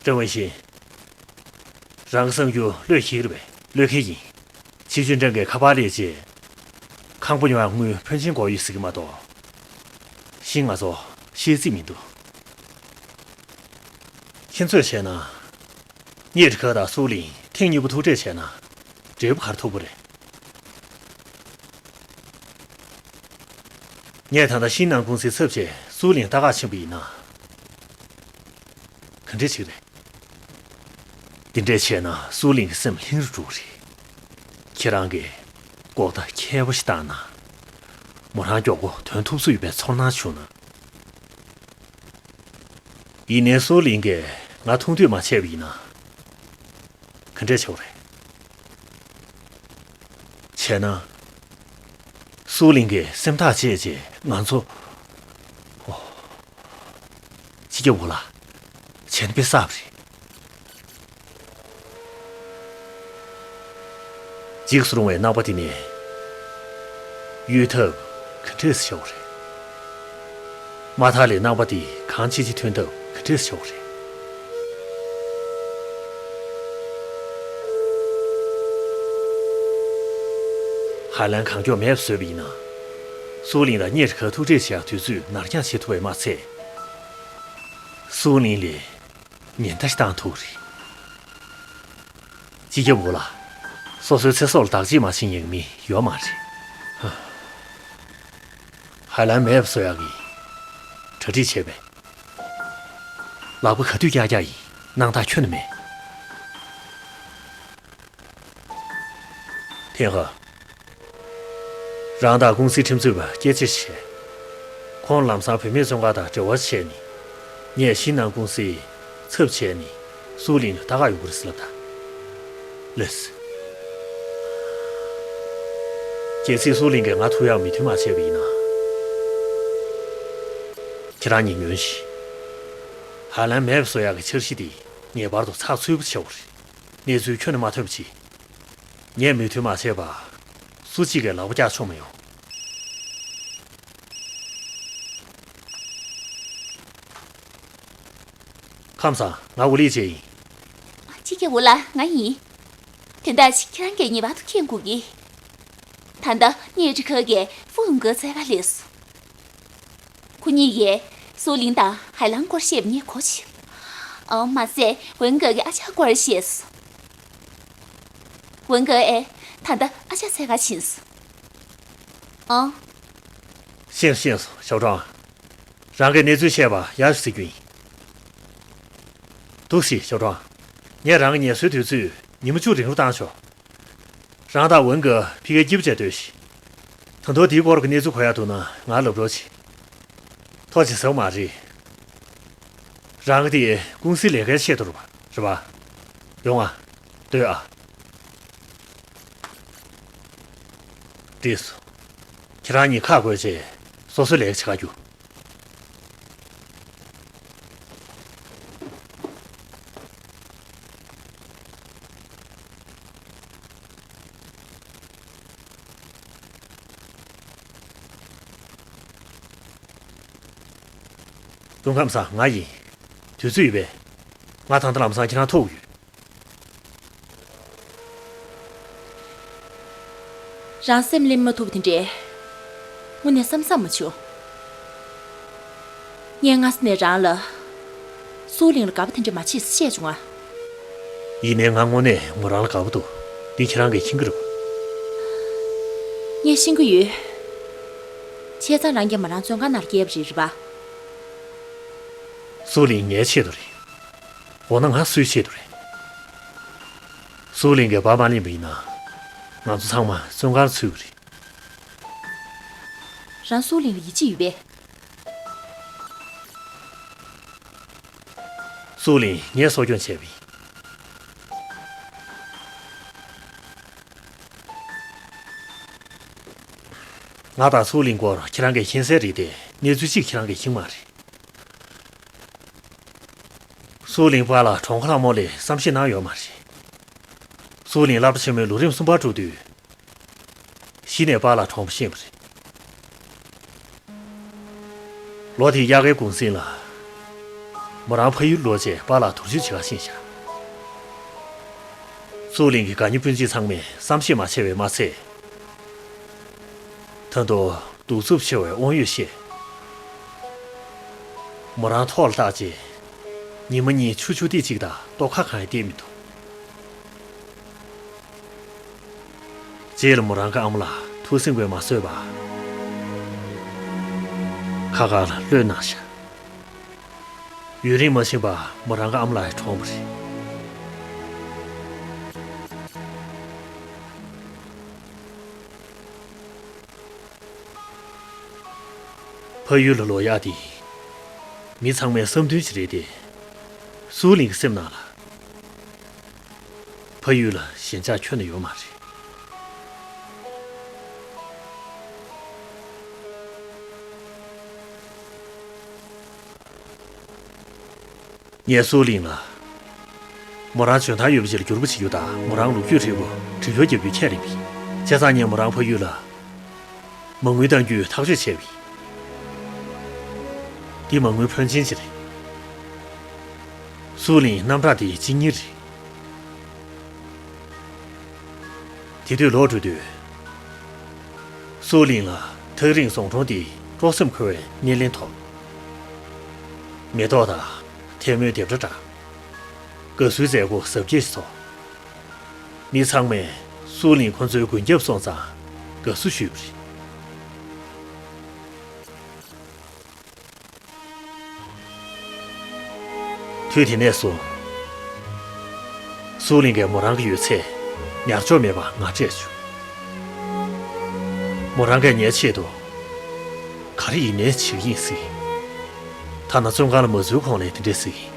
ཀྲེང་ཝེ་ཤིན། རང་གི་གསར་འགྱུར་ཀློད་ཤེས་ཀྱི་རེད་པས། ཀློད་མཁན་ཡིན། ཆི་ཅུན་ཀྲེང་གིས་ཁ་པར་སླེབས་རྗེས། ཁང་པ་ཉོ་ཡག་དངུལ་ཕོན་ཆེན་དགོས་ཡོད་ཟེར་གྱི་མ་གཏོགས། ཤིན་ང་ཚོ་ཤེས་རྩིས་མི་འདུག་ཁྱེད་ཚོས་བྱས་ན། ཉེ་ཁྲི་ཁ་དང་སུའུ་ལིང་ཐེངས་གཉིས་པོ་ཐུག་འཕྲད་བྱས་ན། འབྲས་བུ་ག་རེ་ཐོབ་ཀྱི་རེད། ངས་ད་ལྟ་ཤིན་ནང་ཀུང་སིའི་ཚབ་བྱས་སུའུ་ལིང་ལྟ་ག་ཕྱིན་པ་ཡིན་ན། ག་འདྲས་བྱེད་ཀྱི་རེད། འདི་འདྲས་བྱས་ན་སུའུ་ལིང་གི་སེམས་ལྷིང་རུ་འགྲོ་གི་རེད། ཁྱེད་རང་གིས་ལྐོག་ལྟ་མཁས་པོ་ཞིག་བཏང་ན། མོ་རང་མགྱོགས་པོ་དོན་ཐུབ་ས་ཡོད་པའི་ཚོར་སྣང་བྱུང་ན། ཡིན་ནའི་སུའུ་ལིང་གིས་ང་མཐོང་འདོད་མ་བྱས་པ་ཡིན་ན། འདྲ་བྱས་པ་རེད། བྱས་ན། སུའུ་ལིང་གིས་སེམས་ཐག་བཅད་རྗེས་ང་ཚོ། ཨོ། སྤྱི་ཁྱབ་འོ་ལགས། བྱས་ན་དཔེ་བསགས་པ་རེད། འཇིགས་སུ་རུང་བའི་རྣམ་པ་དེ་ནས་གཡོལ་ཐབས་ག་འདྲས་སེ་བྱ་བ་རེད། མ་ཐག་ལས་རྣམ་པ་དེ་གང་ཅི་ཅི་ཐོན་ཐབས་ག་འདྲས་སེ་བྱ་བ་རེད། ཧའེ་ལན་གང་མགྱོགས་མེད་པ་བཟོས་པ་ཡིན་ན། སུའུ་ལིང་ལ་གཉེར་ཁ་ཐུག་འཕྲད་བྱེད་ཡག་དུས་ཚོད་ནར་འགྱངས་བྱེད་ཐུབ་པ་མ་ཚད། སུའུ་ལིང་ལ་ཉེན་བརྡ་ཞིག་བཏང་ཐུབ་རེད། སྤྱི་ཁྱབ་འོ་ལགས། སོ་སོའི་ཚེ་སྲོག་ལ་བདག་གཅེས་མ་བྱེད་མཁན་མི་ཡོད་མ་རེད། ཧ། ཧའེ་ལན་མེད་པ་བཟོ་ཡག་གི་གྲ་སྒྲིག་བྱས་པས། ལག་པ་ག་དུས་བཀྱག་བཀྱག་ཡིན། སྣང་དག་ཁྱོན་ནས་མེད། ཐེན་ཧ། རང་དང་ཀུང་སིའི་ཁྲིམས་རྩོད་པ་སྐད་ཆ་བཤད། ཁོང་ལམ་སང་བུད་མེད་བཙོན་ཁང་དང་འབྲེལ་བ་བྱས་ནས། ངས་ཤིན་ནང་ཀུང་སིའི་ཚབ་བྱས་ནས་སུའུ་ལིང་ལ་ལྟ་ག་ཡོང་གི་རེད་ཟེར་ལབ་དང་། ལགས་སོ། གལ་སྲིད་སུའུ་ལིང་གིས་ང་ཐུག་ཡག་མོས་མཐུན་མ་བྱས་པ་ཡིན་ན། ཁྱེད་རང་གཉིས་ཉོན་ཞིག། ཧ་ལན་མེད་པ་བཟོ་ཡག་གི་འཆར་གཞི་དེ་ངེས་པར་དུ་ཚགས་ཚུད་པོ་བྱེད་དགོས་རེད། གནས་ཚུལ་ཁྱོན་ནས་མ་ཐོན་པ་བྱེད། ངས་མོས་མཐུན་མ་བྱས་པ། སུ་གཅིག་གིས་ལག་པ་བཀྱག་ཆོག་མི་ཡོང་། ཁམས་བཟང་། ང་ཝུ་ལི་ཅེ་ཡིན། ཅི་ཁྱེད་འོ་ལགས། ང་ཡིན། དོན་དག་ཅིག་ཁྱེད་རང་གིས་ངེས་པར་དུ་མཁྱེན་དགོས་ཀྱི། ད་ལྟ་གཉེར་སྒྲིག་ཁང་གིས་ཧྥུ་ཝུན་གོ་བཙལ་ག་སླེབས་སོང་། ཁོ་གཉིས་ཀྱིས་སུའུ་ལིང་དང་ཧའེ་ལན་སྐོར་བཤད་པ་ངས་གོ་བྱུང་། ཨ། མ་ཟད་ཝུན་གོ་གི་ཨ་ཅག་སྐོར་བཤད་སོང་། ཝུན་གོ་ཨེ་ད་ལྟ་ཨ་ཅག་འཚོལ་ག་ཕྱིན་སོང་། ཨ། ཤེས་སོང་། ཤེས་སོང་། ཞའོ་ཀྲང་། རང་གིས་གནས་ཚུལ་བཤད་པ་ཡག་ཤོས་ཟེར་རྒྱུ་ཡིན། འདུག་སེ་ཞའོ་ཀྲང་། ངས་རང་གི་ངལ་གསོའི་དུས་ཚོད་ཉིན་མོ་བཅུ་རིང་རུ་བཏང་ཆོག། རང་དང་ཝུན་གོ་ཕ་གིར་སྐྱིད་པོ་བྱས་སྡོད་ཤིག། ད་དུང་དེའི་སྐོར་གྱི་གནས་ཚུལ་གོ་ཡག་འདུག་ན་ང་ལ་ལབ་རོགས་བྱེད། ཐུགས་རྗེ་ཆེ་ཟེར་བ་མ་རེད། རང་གི་དེ་ཀུང་སིའི་ལས་ཀའི་ཆེད་དུ་རེད་པ། རེད་པ། ཡོང་ང་། སྡོད་ཨ། འགྲིག་སོང་། ཁྱེད་རང་གཉིས་ཁག་བགོས་བྱས་སོ་སོའི་ལས་ཀ་བྱེད་ག་རྒྱུགས། སྐུ་ཁམས་བཟང་། ང་ཡིན། དུས་ཚོད་ཡོད་པས། ང་ད་ལྟ་ལམ་སང་ཁྱེད་རང་ཐུག་ཡོད། རང་སེམས་གླེང་མ་ཐུབ་པ་དེ་འདྲས། དངོས་གནས་བསམ་བསམ་མ་བྱུང་། ངས་སྔ་ས་ནས་རང་ལ། སུའུ་ལིང་ལ་དགའ་པོ་དེ་འདྲས་མ་བྱེད་ཟེར་བཤད་བྱུང་ང་། ཡིན་ནའི་ང་དངོས་གནས་མོ་རང་ལ་དགའ་པོ་འདུག། འདི་ཁྱེད་རང་གིས་ཤེས་ཀྱི་རེད་པ། ངས་ཤེས་ཀྱི་ཡོད། བྱས་ཙང་རང་གིས་མོ་རང་བཙོན་ཁང་ནང་ལ་བསྐྱལ་བ་རེད། རེད་པ། སུའུ་ལིང་ངའི་ཆེད་དུ་རེད། འོ་ན་ང་སུའི་ཆེད་དུ་རེད། སུའུ་ལིང་གིས་བག་མ་ལེན་པ་ཡིན་ན། ང་ཚོ་ཚང་མ་བཙོན་ཁང་ཚུད་ཀྱི་རེད། རང་སུའུ་ལིང་ལ་ཡིད་ཆེས་ཡོད་པས། སུའུ་ལིང་ངས་གསོ་སྐྱོང་བྱས་པ་ཡིན། ང་དང་སུའུ་ལིང་སྐོར་ཁྱེད་རང་གིས་ཤེས་གསལ་རེད་དེ། གནས་ཚུལ་གཅིག་ཁྱེད་རང་གིས་ཤེས་མ་རེད། སུའུ་ལིང་པཱ་ལགས་གྲོངས་ཁ་ལྷ་མོ་ལ་བསམ་ཤེས་གནང་ཡོད་མ་རེད། སུའུ་ལིང་སློབ་གྲྭ་ཆེན་མོའི་ལོ་རིམ་གསུམ་པར་འགྲོ་དུས། གཞི་ནས་པཱ་ལགས་གྲོངས་པ་ཤེས་པ་རེད། ལོ་དེའི་དབྱར་ཁའི་གུང་གསེང་ལ། མོ་རང་ཕ་ཡུལ་ལོག་རྗེས་པཱ་ལགས་དུར་ཞུགས་བྱེད་ག་ཕྱིན་བཞག། སུའུ་ལིང་གི་དགའ་ཉེ་སྤུན་མཆེད་ཚང་མས་བསམ་ཤེས་མ་བྱས་པས་མ་ཚད། ད་དུང་གདུག་རྩུབ་ཆེ་བའི་དབང་ཡོད་བཤད། མོ་རང་ཐོག་ལ་བཏགས་རྗེས། ཉི་མ་གཉིས་ཆུ་ཆུ་ཏི་གཅིག་དང་ལྟོ་ཁ་གང་ཡང་བསྟེན་མི་འདུག། རྗེས་ལ་མོ་རང་གི་ཨ་མ་ལགས་ཐུགས་སེམས་ཁོས་མ་བཟོད་པར་ཁ་ཁ་ལ་གློད་གནང་ཤག། ཡུན་རིང་མ་ཕྱིན་པར་མོ་རང་གི་ཨ་མ་ལགས་ཡང་གྲོངས་པ་རེད། ཕ་ཡུལ་ལ་ལོག་ཡག་དེ། མི་ཚང་མའི་བསམ་འདུན་ཞིག་རེད་དེ། སུའུ་ལིང་གི་སེམས་ནང་ལ། ཕ་ཡུལ་ལ་ཞེན་ཆགས་ཁྱོན་ནས་ཡོད་མ་རེད། ངས་སུའུ་གླིང་ལ། མོ་རང་འཇོན་ཐང་ཡོད་པ་ཅིག་ལ་འགྱུར་བ་བྱེད་རྒྱུ་དང་། མོ་རང་ལོ་རྒྱུས་ཧྲིལ་པོ་དྲི་ལོ་རྒྱབ་རྒྱུ་ཁས་ལེན་པ་ཡིན། བྱས་ཙང་ངས་མོ་རང་ཕ་ཡུལ་ལ། མ་དངུལ་གཏང་རྒྱུའི་ཐག་གཅོད་བྱས་པ་ཡིན། འདི་མ་དངུལ་ཕོན་ཆེན་ཅིག་རེད། སུའུ་གླིང་གནམ་བྲག་འདིའི་སྤྱི་གཉེར་རེད། དེ་དུས་ལོག་འགྲོ་དུས། སུའུ་གླིང་ལ་ཐག་རིང་ཟོང་གྲོང་འདི་སྤྲོ་སེམས་འཁོལ་བའི་སྣེ་ལེན་ཐོབ། མེ་ཏོག་དང་ཐལ་མོའི་རྡེབ་སྒྲ་གྲགས། དགའ་བསུའི་མཛད་སྒོ་གཟབ་རྒྱས་ཤིག་ཚོགས། མི་ཚང་མས་སུའུ་གླིང་ཁོ་ཚོའི་མགོན་སྐྱབས་སོང་ཙང་དགའ་བསུ་ཞུས་པ་རེད། དུས་དེ་ནས་བཟུང་། སུའུ་གླིང་གིས་མོ་རང་གི་ཡོད་ཚད་ཉར་འཇོག་མེད་པ་ང་སྤྲད་བྱུང་། མོ་རང་གིས་ངའི་ཆེད་དུ་ག་རེ་ཡིན་ནའི་བྱེད་ཀྱི་ཡིན་ཟེར། ཐ་ན་བཙོན་ཁང་ལ་མ་འཛུལ་གོང་ལ་དེ་འདྲས་ཟེར་གྱི་ཡིན།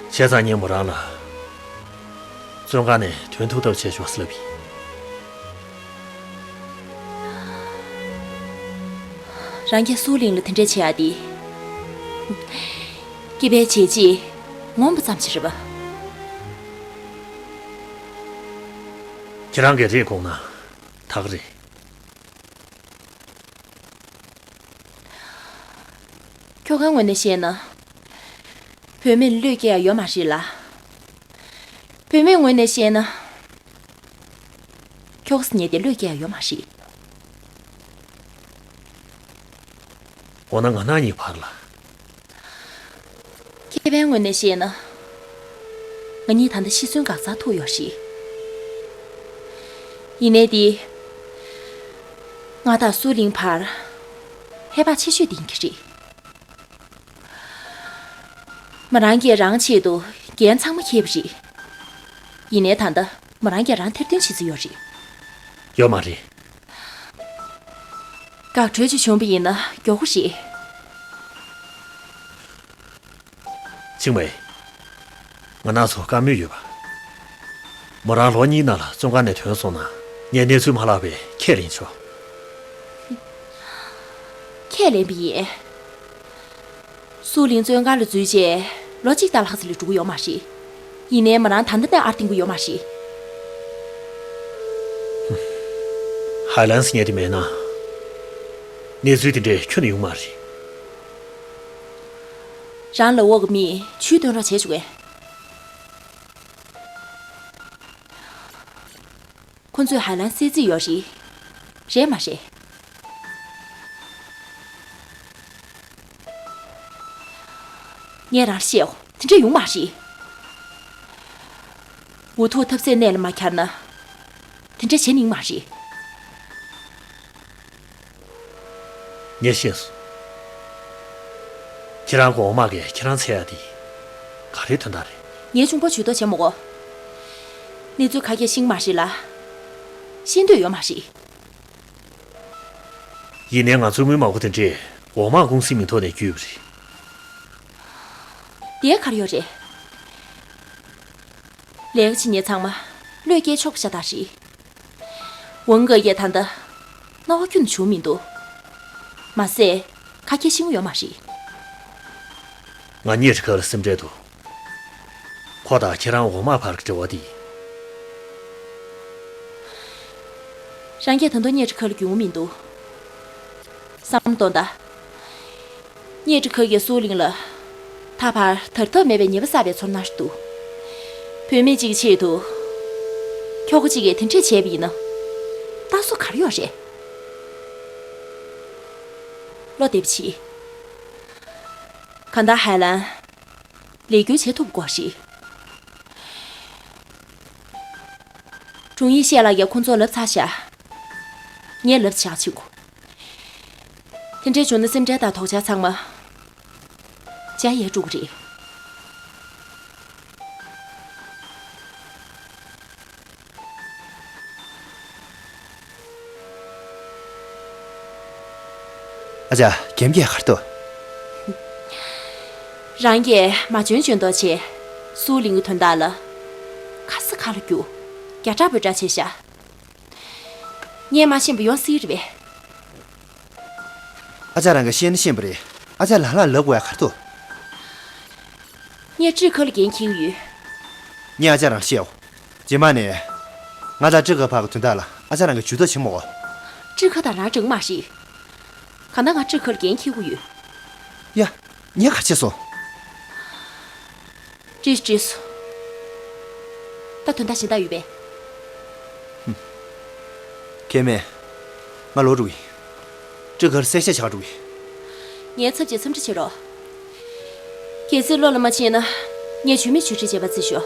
བྱས་ཙང་ངས་མོ་རང་ལ། བཙོན་ཁང་ནས་ཐོན་ཐུབ་ཐབས་བྱས་ཆོག་ཟེར་ལབ་ཡིན། རང་གིས་སུའུ་གླིང་ལ་དེ་འདྲས་བྱེད་ཡ་དེ། སྐྱེས་པའི་བྱས་རྗེས་ངོམ་པ་ཙམ་ཞིག་རེད་པ། ཁྱེད་རང་གིས་རེད་དགོངས་ན་ད་ག་རེད། ཁྱོ་གའི་ངོས་ནས་བཤད་ན། བུད་མེད་ལ་བློས་འགེལ་ཡ་ཡོད་མ་རེད་ལ། བུད་མེད་ངོས་ནས་བཤད་ན། ཁྱོ་ག་ཟེར་མཁན་དེ་བློས་འགེལ་ཡ་ཡོད་མ་རེད། འོ་ན་ང་རང་གཉིས་བར་ལ། ཁེ་ཕན་ངོས་ནས་བཤད་ན། ང་གཉིས་ད་ལྟ་ཤི་གསོན་འགག་རྩར་ཐུག་ཡོད་རེད། ཡིན་ནའི་དེ། ང་དང་སུའུ་གླིང་བར་ཧེ་བག་ཆེ་ཤོས་དེ་ཡིན་གྱི་རེད། མོ་རང་གིས་རང་ཆེད་དུ་འགན་ཚང་མ་འཁྱེར་བ་རེད། ཡིན་ནའི་ད་ལྟ་མོ་རང་གིས་རང་ཐེར་འདོན་བྱེད་རྩིས་ཡོད་རེད། ཡོད་མ་རེད། འགག་འཕྲོ་ཅིག་བྱུང་བ་ཡིན་ན་མགྱོགས་པོ་རེད། ཆིང་མེ། ང་རང་ཚོ་བཀའ་མོལ་ཡོད་པ། མོ་རང་ལོ་གཉིས་ནང་ལ་བཙོན་ཁང་ནས་ཐོན་སོང་ན་ངས་གནས་ཚུལ་མ་ལྷག་པའི་ཁས་ལེན་ཆོག་ཁས་ལེན་པ་ཡིན། སུའུ་གླིང་བཙོན་ཁང་ལ་འཛུལ་རྗེས་ལོ་གཅིག་དང་ལྷག་ཙམ་ལས་འགྲོ་གི་ཡོད་མ་རེད། ཡིན་ནའི་མོ་རང་ད་ལྟ་ནས་ཨར་འཐེན་གྱི་ཡོད་མ་རེད། ཧའེ་ལན་ཟེར་མཁན་དེ་མེད་ན། གནས་ཚུལ་དེ་འདྲ་ཁྱོན་ནས་ཡོང་མ་རེད། རང་ལ་འོག་གི་མིས་ཇུས་འདོན་རོགས་བྱེད་ཆོག་གས། ཁོ་ཚོས་ཧའེ་ལན་བསད་རྩིས་ཡོད་རེད། རེད་མ་རེད། ངས་རང་ལ་བཤད་འོ། དེ་འདྲ་ཡོང་མ་རེད། འུ་ཐུག་ཐབས་ཟད་གནད་ལ་མ་འཁྱར་ན། དེ་འདྲ་བྱེད་ནི་མ་རེད། ངས་ཤེས་སོང་། ཁྱེད་རང་གི་འོག་མ་གིས་ཁྱེད་རང་འཚོལ་ཡ་དེ་ག་རེའི་དོན་དག་རེད། ངའི་གཅུང་པོ་ཇུས་གཏོགས་བྱེད་མི་དགོས། གནས་ཚུལ་ག་གེ་ཤེས་ཀྱི་མ་རེད་ལ། ཤེས་འདོད་ཡོད་མ་རེད། ཡིན་ནའི་ང་ཚོའི་དངུལ་མང་པོ་དེ་འདྲས་འོག་མ་ཀུང་སིའི་མིང་ཐོག་ནས་བརྒྱུད་པ་རེད། དེ་ག་རེ་ཡོད་རེད། ལས་ཀ་བྱེད་མཁན་ཚང་མ་བློས་འགེལ་ཆོག་པ་ཤ་སྟག་རེད། ཝང་ཀེ་ཡིས་ད་ལྟ་རྣ་བ་ཁྱོན་ནས་ཞུ་མི་འདུག་མ་ཟད་ཁ་སྐད་ཤེས་ཀྱི་ཡོད་མ་རེད། ང་གཉེར་ཁང་ལ་སེམས་ཁྲལ་འདུག་ཁོ་དང་ཁྱེད་རང་འོག་མ་བར་གྱི་འབྲེལ་བ་འདི། རང་སྐད་ད་དུང་གཉེར་ཁང་ལ་རྒྱུས་མི་འདུག་བསམ་བློ་གཏོང་དང་། གཉེར་ཁང་གིས་སུའུ་གླིང་ལ་ད་བར་དར་ཐབས་མེད་པའི་ཉེས་པ་བསགས་པའི་ཚོར་སྣང་ཞིག་འདུག་བུད་མེད་ཅིག་གི་ཆེད་དུ་ཁྱོ་ག་ཅིག་གིས་དེ་འདྲས་བྱས་པ་ཡིན་ན། ལྟ་སྲོལ་ག་རེ་ཡོད་རེད། བློ་བདེ་པོ་བྱེད། གང་ལྟར་ཧའེ་ལན་ལས་སྒྱུར་བྱེད་ཐུབ་དགོས་རེད། དྲུང་ཡིག་ཤེས་ལགས་ཀྱིས་ཁོང་ཚོར་ལབ་ཚར་ཤག་ངས་ལབ་བཞག་བྱེད་དགོས། དེ་འདྲས་བྱུང་ན་སེམས་ཁྲལ་དང་དོགས་འཆར་ཚང་མ་བྱ་ཡལ་འགྲོ་གི་རེད། ཨ་ཅག་རྒྱན་གྱིས་གར་འདུག་རང་གིས་མ་འཇོན་འཇོན་མདོག་བྱེད། སུའུ་ལིང་གི་དོན་དག་ལ་ཁ་ས་ཁ་ལ་རྒྱུག་རྒྱ་གྲགས་པོ་འདྲ་བྱས་ཤག་ངས་མ་ཤེས་པ་ཡོང་སྲིད་རེད་པས། ཨ་ཅག་རང་གིས་ཤེས་ན་ཤེས་པ་རེད། ཨ་ཅག་ལ་ལ་ལབ་དགོས་ཡ་ག་རེ་འདུག་ངས་ཀྲི་ཁ་ལ་འགན་འཁྱེར་གྱི་ཡོད། ངས་ཨ་ཅག་རང་བཤད་འོ། རྗེས་མ་ནས། ང་དང་ཀྲི་ཁ་བར་གྱི་དོན་དག་ལ་ཨ་ཅག་རང་གིས་ཇུས་གཏོགས་བྱེད་མི་དགོས། ཀྲི་ཁ་དང་རང་འགྲིག་མ་རེད། གང་ལྟར་ང་ཀྲི་ཁ་ལ་འགན་འཁྱེར་དགོས་ཡོད། ཡ། ངས་ག་རེ་བྱས་སོང་། ཀྲི་ཀྲི་སོ། ད་དོན་དག་གཞན་དག་ཡོད་པས། ཁྱེད་མེད། ང་ལོག་འགྲོ་གི་ཡིན། ཀྲི་ཁར་གསལ་བཤད་བྱ་འགྲོ་གི་ཡིན། ངའི་ཚབ་བྱས་འཚམས་འདྲི་བྱེད་རོགས། གལ་སྲིད་བློ་ལ་མ་ཕྱིན་ན། ངས་ཇུས་མེད་ཇུས་འབྲས་བྱེད་པ་བརྩི་ཤོག་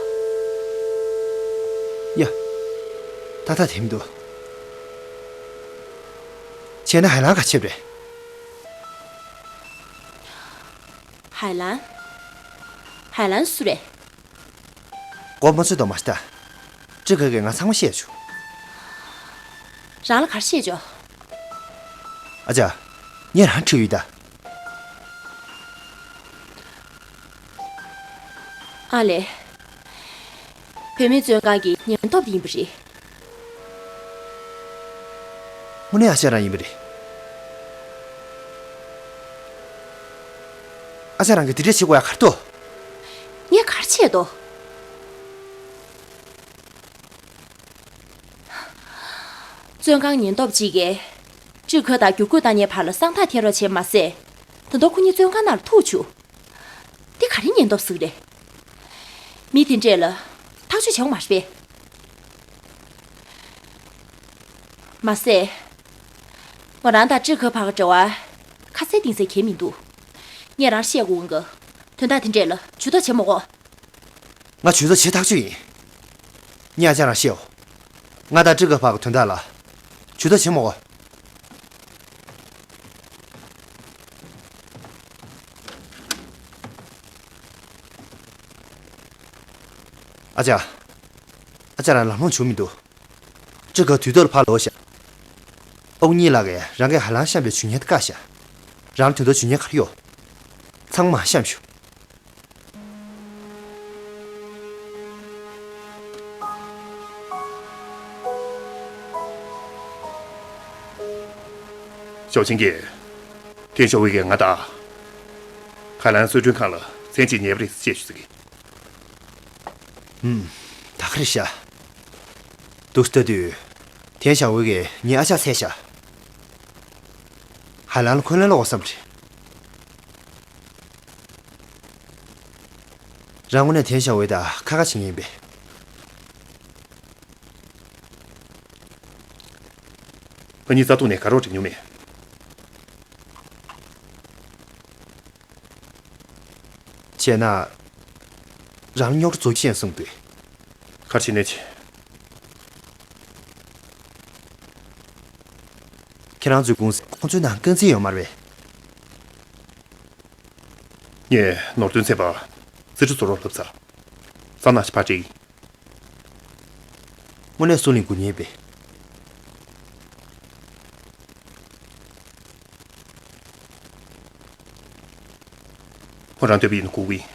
ཡ། ད་ལྟ་དེ་མི་འདུག་བྱས་ན་ཧའེ་ལན་ག་ཆེབ་རེད། ཧའེ་ལན། ཧའེ་ལན་སུ་རེད། མགོ་མ་ཚོས་དོ་མ་ཤི་ད། ཀྲི་ཁ་གིས་ང་ཚང་མ་བཤད་བྱུང་། རང་ལ་ག་རེ་བཤད་བྱུང་། ཨ་ཅག་ངས་རང་ཁྲིད་ཡོད་ད། ཨ་ལས། བུད་མེད་བཙོན་ཁང་གི་ཉེན་རྟོག་པ་ཡིན་པ་རེད། དངོས་གནས་ཨ་ཅག་རང་ཡིན་པ་རེད། ཨ་ཅག་རང་གིས་དེ་འདྲས་བྱེད་དགོས་ཡ་ག་རེ་འདུག་ངས་ག་རེ་བྱས་འདུག་བཙོན་ཁང་ཉེན་རྟོག་པ་གཅིག་གིས། ཀྲི་ཁ་དང་བརྒྱུད་སྐུལ་བཏང་མཁན་བར་ལ་གསང་ཐག་འཐེན་རོགས་བྱས་མ་ཟད། ད་དུང་ཁོ་གཉིས་བཙོན་ཁང་ནང་ལ་ཐུག་བཅུག་འདི་ག་རེ་ཉེན་རྟོག་ཟིག་རེད། མི་དེ་འདྲས་ལ་ཐག་གཅོད་བྱེད་དགོས་མ་རེད་པས། མ་ཟད། ང་རང་དང་ཀྲི་ཁ་བར་གྱི་འབྲེལ་བ་ཁ་གསལ་གཏིང་གསལ་གང་ཡང་མི་འདུག་ངས་རང་བཤད་དགོས་ཀྱི་འདུག་དོན་དག་དེ་འདྲས་ལ་ཇུས་གཏོགས་བྱེད་མི་དགོས། ང་ཇུས་གཏོགས་བྱེད་ཐག་ཆོད་ཡིན། ངས་ཨ་ཅག་རང་བཤད་འོ། ང་དང་ཀྲི་ཁ་བར་གྱི་དོན་དག་ལ་ཇུས་གཏོགས་བྱེད་མི་དགོས། ཨ་ཅག་ཨ་ཅག་རང་ལམ་ལྷོང་བྱུང་མི་འདུག་ཀྲི་ཁ་དུས་ཐོག་ལ་ཕར་ལོག་ཤག་ཨོ་གཉིས་ལགས་ཀྱིས་རང་གིས་ཧ་ལམ་བཤམས་པའི་ཇུས་ངན་དེ་བཀག་ཤག་རང་ལ་དོན་དུ་ཇུས་ངན་ག་རེ་ཡོད། ཚང་མ་བཤམས་ཤོག་ཞའོ་ཆིང་གིས། ཐེན་ཞའོ་ཝེ་གིས་ང་དང་། ཧ་ལན་གསོལ་མགྲོན་ཁང་ལ་མཚན་གཅིག་ཉལ་བ་རེད་ཅེས་ཞུས་ཟིན་གི་ད་ག་རེད་ཤག་འདུག་སེ་ལྟ་དུས། ཐེན་ཞའོ་ཝེ་གིས་ངའི་ཨ་ཅག་བསད་ཤག་ཧ་ལན་ལ་འཁོན་ལན་སློག་དགོས་བསམ་རེད། རང་ངོས་ནས་ཐེན་ཞའོ་ཝེ་དང་ཁ་ཁ་བྱེད་ངེས་ཡིན་པས། ང་གཉིས་རྩ་ཐོག་ནས་དགའ་རོགས་འགྲིག་མྱོང་མེད། བྱས་ན། རང་རྙོག་དྲ་བཟོ་ཤེས་གསུངས་འདུག་ག་རེ་བྱས་ནས་བྱེད། ཁྱེད་རང་ཚོའི་གུང་སེང་ཁོང་ཚོའི་ནང་རྐང་འཛིན་ཡོད་མ་རེད་པས། ངས་ནོར་དོན་ཚན་པ་རྩིས་ཁྲ་བཟོ་རོགས་ལབ་ཚར། གསང་ནག་ཞིག་ཕར་སྤྲད་ཡིན། དངོས་གནས་སུ་ལིང་སྒུག་ཉེན་པས། ཁོ་རང་འདོད་པ་ཡིན་ན་སྒུག་གི་ཡིན།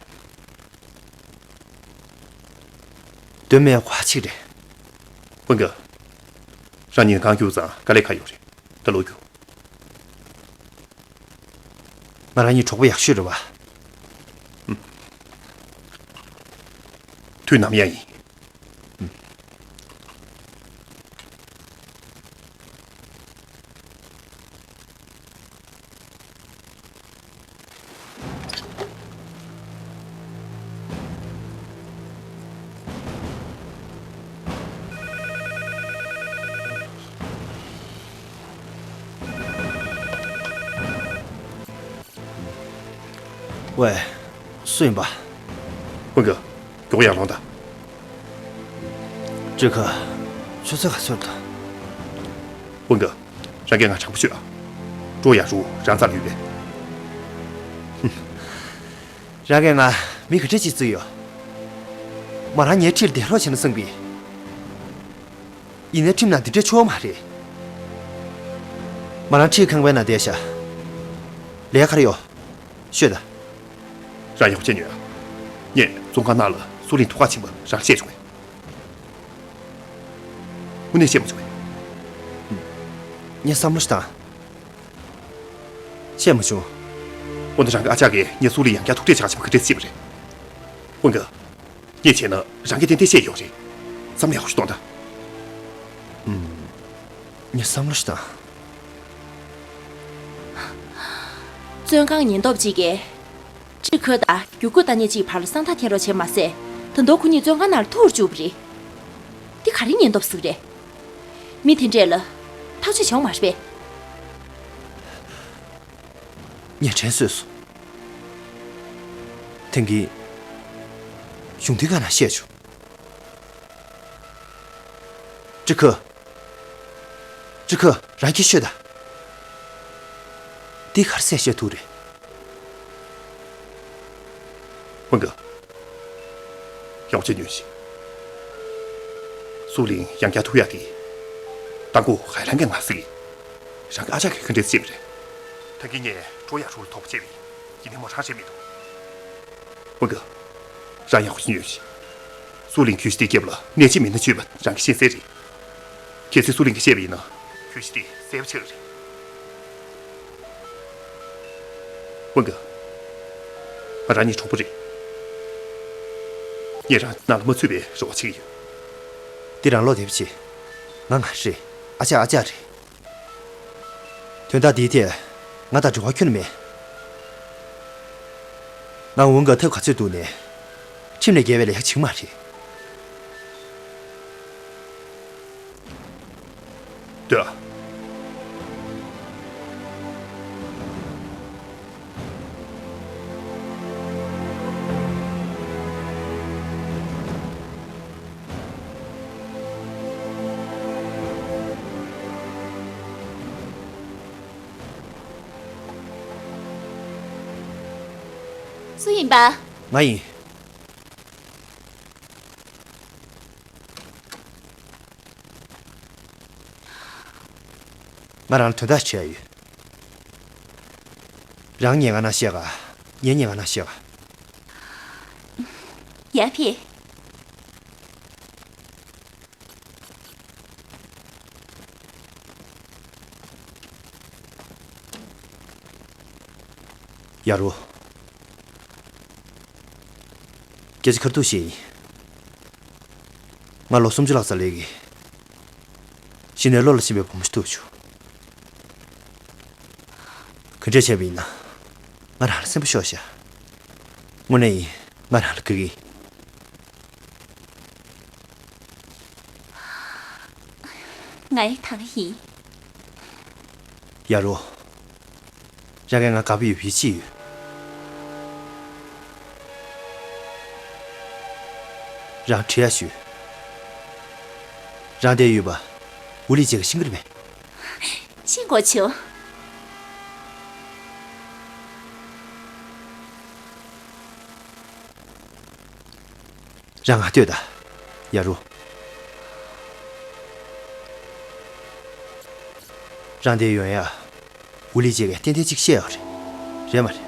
འདོད་མེད་ཁོ་ཨ་ཅག་རེད། ཝུན་གི། རང་ཉིན་གང་རྒྱུག་ཙང་དཀའ་ལས་ཁག་ཡོད་རེད། ད་ལོག་རྒྱུག་ང་རང་གཉིས་གྲོགས་པོ་ཡག་ཤོས་རེད་པ། དུས་ནམ་ཡང་ཡིན། ཝེ། སུ་ཡིན་པ། ཝུན་གི། མགྱོགས་ཡར་ལོངས་དང་། ཀྲི་ཁ། ཆུ་ཚོད་ག་ཚོད་འདུག་ཝུན་གི། རང་གིས་ང་དྲང་པོ་ཤོད་ཨ། ཀྲོའུ་ཡ་ཧྲུའུ་རང་རྩར་ལུས་པས། རང་གིས་ང་མི་ག་འདྲ་ཅིག་བརྩིས་ཡོད། མོ་རང་ངའི་འཁྲིས་ལ་བསྡད་རོགས་བྱས་ན་བསམ་གི་ཡིན་ནའི་ཁྲིམས་ནང་འདི་འདྲ་ཆོག་མ་རེད། མོ་རང་ཁྲིམས་ཁང་པའི་ནང་བསྡད་ཤག་ལས་ཀ་ག་རེ་ཡོད། ཤོད་དང་། རང་ཡག་པོ་བྱས་ཉོན་ཨ། ངས་བཙོན་ཁང་ནང་ལ་ ཏུ་ལིན་ཐུག་ཁ་ཕྱིན་པ་རང་ཤེས་བྱུང་ངས། དངོས་གནས་ཤེས་མ་བྱུང་ངས། ངས་བསམ་བློ་ཞིག་བཏང་། ཤེས་མ་བྱུང་། འོ་ན་རང་གི་ཨ་ཅག་གིས་ངས་སུའུ་ལིན་ཡང་བསྐྱར་ཐུག་འཕྲད་བྱ་ག་ཕྱིན་པ་ག་འདྲས་སྲིད་པ་རེད། ཝུན་ཀེ། ངས་བྱས་ན་རང་གིས་ཏན་ཏན་ཤེས་ཡོད་རེད། བསམ་བློ་ཡག་པོ་ཞིག་གཏོང་དང་། ངས་བསམ་བློ་ཞིག་བཏང་། བཙོན་ཁང་ཉེན་རྟོག་པ་གཅིག་གིས། ཀྲི་ཁོ་དང་རྒྱུག་ཁུག་བཏང་མཁན་གཅིག་བར་ལ་གསང་ཐག་འཐེན་རོགས་བྱས་མ་ཟད། ད་དུང་ཁོ་གཉིས་བཙོན་ཁང་ནང་ལ་ཐུག་རུ་བཅུག་པ་རེད། འདི་ག་རེ་ཉེན་རྟོག་པ་ཟིག་རེད། མི་དེ་འདྲས་ལ་ཐག་གཅོད་བྱུང་མ་རེད་པས། ངས་དྲན་གསོས་སོང་། དེང་གི་གཞུང་འདི་ག་ན་བཤད་བྱུང་། ཀྲི་ཁོ། ཀྲི་ཁོ། རང་གིས་ཤོད་དང་། འདི་ག་རེ་གསལ་བཤད་ཐུབ་རེད། ཝུན་ཀེ། ཡོང་ཅེས་ཉོན་ཞིག་སུའུ་ལིན་ཡང་བསྐྱར་ཐུག་ཡག་གི་རྟ་མགོ་ཧའེ་ལན་གྱི་ང་སི་གི། རང་གི་ཨ་ཅག་གིས་ག་འདྲས་བྱས་པ་རེད། ད་གིན་ངས་ཀྲོ་ཡ་ཧྲུའུ་ལ་དོགས་པ་བྱས་པ་ཡིན། ཡིན་ནའི་མོ་རང་རེད་མི་འདུག་ཝུན་ཀེ། རང་ཡག་པོ་ཞིག་ཉོན་ཞིག་སུའུ་ལིན་གྱོད་གཞི་དེའི་རྒྱབ་ལ་གནོད་བྱེད་མི་སྣ་ཚུད་པ་རང་གིས་ཤེས་གསལ་རེད། གལ་སྲིད་སུའུ་ལིན་གྱིས་བཤད་པ་ཡིན་ན་གྱོད་གཞི་དེ་གསལ་པོ་ཆགས་ཀྱི་རེད། ཝུན་ཀེ། ང་རང་གཉིས་གྲོགས་པོ་རེད། ངས་རང་ནང་ལ་མ་ཚུད་པའི་རེ་བ་བྱེད་ཀྱི་ཡོད། འདི་རང་བློ་བདེ་པོ་བྱེད། ང་ང་རེད། ཨ་ཅག་ཨ་ཅག་རེད། དོན་དག་འདིའི་ཐད་ང་དང་འབྲེལ་བ་ཁྱོན་ནས་མེད། ང་འོང་ག་ཐབས་ག་ཚོད་འདུག་ནས། ཁྲིམས་ལས་འགལ་བའི་ལས་ཀ་བྱེད་ཀྱི་མ་རེད། སྡོད་ཨ། སུ་ཡིན་པ། ང་ཡིན། ང་རང་ལ་དོན་དག་བྱས་ཡོད། རང་ཉེན་ཁ་ན་བཤད་ག་ངས་ཉེན་ཁ་ན་བཤད་ག་ཡ་ཕི། ཡ་རོ། སྐད་ཆ་ཁ་ཐུག་བཤད་ཡིན། ང་ལོ་སུམ་ཅུ་ལྷག་ཙམ་སླེབས་གི། གཞི་ནས་བློ་ལ་ཕྱིན་པའི་བུ་མོ་ཞིག་ཐུག་བྱུང་། ག་འདྲས་བྱས་པ་ཡིན་ན། ང་རང་ལ་སེམས་པ་ཤོར་ཤག་དངོས་གནས་ཡིན། ང་རང་ལ་དགའ་གི། ང་ཡང་དགའ་གི་ཡིན། ཡ་རོ། རང་གིས་ང་དགའ་པོ་ཡོད་པ་ཡིད་ཆེས་ཡོད། རང་དྲི་ཡ་ཞུ། རང་དེར་ཡོད་པ་ཝུ་ལི་ཅེ་གིས་ཤེས་ཀྱི་རེད་པས། ཤེས་དགོས་བྱུང་། རང་ང་ལྟོས་དང་། ཡ་རོ། རང་དེར་ཡོང་ཡ། ཝུ་ལི་ཅེ་གིས་ཏན་ཏན་གཅིག་བཤད་ཡོད་རེད། རེད་མ་རེད།